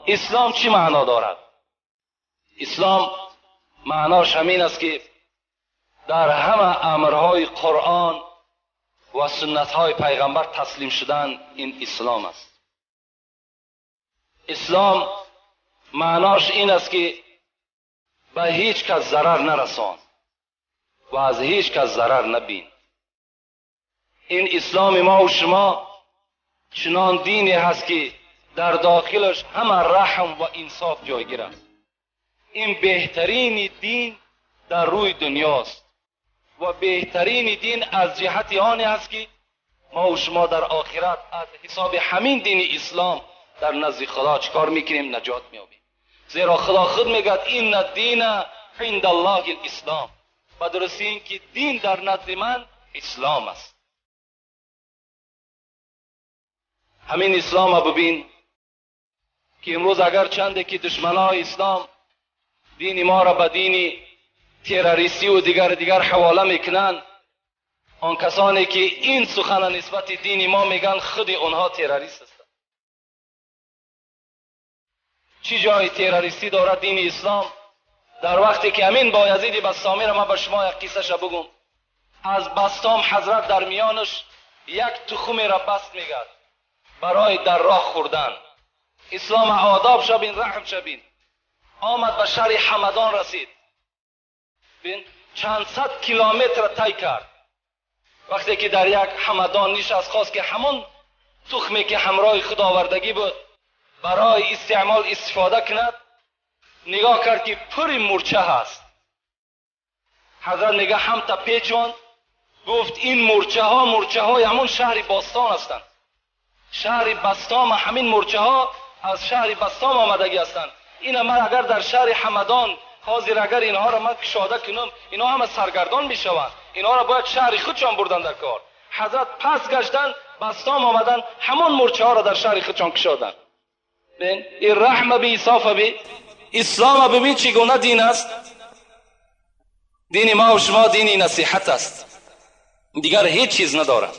Ислом чӣ маъно дорад? Ислом маънош ҳамин аст, ки дар ҳама амрҳои Қуръон ва суннатҳои пайғамбар таслим шудан, ин ислом аст. Ислом маънош ин аст, ки ба ҳеҷ кас зарар нарасон ва аз ҳеҷ кас зарар набин. Ин исломи мо ва шумо чунон дине ҳаст, ки дар дохилаш ҳама раҳм ва инсоф ҷойгир аст. Ин беҳтарини дин дар рӯи дунёст ва беҳтарини дин аз ҷиҳати оне аст, ки мо ва шумо дар охират аз ҳисоби ҳамин дини ислом дар назди Худо чикор мекунем? Наҷот меёбем. Зеро Худо худ мегӯяд: инна дина инда Аллоҳи ислом. Ба дурустӣ ин ки дин дар назди ман ислом аст. Ҳамин ислома бибин, ки имрӯз агар чанде ки душманои ислом дини моро ба дини террористӣ ва дигар дигар ҳавола мекунанд, он касоне ки ин сухана нисбати дини мо мегӯянд, худи онҳо террорист ҳастанд. Чӣ ҷои террористӣ дорад дини ислом? Дар вақте ки ҳамин Боязиди Бастомиро ман ба шумо як қиссаша бигӯм. Аз Бастом ҳазрат дар миёнаш як тухмеро баст мегард барои дар роҳ хӯрдан. Ислом одоб шабин, раҳм шабин. Омад ба шаҳри Ҳамадон расид. Бин, чанд сад километр тай кард. Вақте ки дар як Ҳамадон нишаст, хост ки ҳамон тухме ки ҳамроҳи худ овардагӣ буд барои истеъмол истифода кунад, нигоҳ кард ки пури мурча ҳаст. Ҳазрат мега ҳамта печонд, гуфт ин мурчаҳо мурчаҳои ҳамон шаҳри Бостон ҳастанд. Шаҳри Бастом, ҳамин мурчаҳо аз шаҳри Бастом омадагӣ ҳастанд. Ина ман агар дар шаҳри Ҳамадон ҳозир агар инҳоро ман кушода кунам, инҳо ҳама саргардон мешаванд. Инҳоро бояд шаҳри худшон бурдан дар кор. Ҳазрат пас гаштанд, Бастом омаданд, ҳамон мурчаҳоро дар шаҳри худшон кушоданд. Бин, ин раҳма би инсофа би ислома бибин чӣ гуна дин аст. Дини мо ва шумо дини насиҳат аст, дигар ҳеҷ чиз надорад.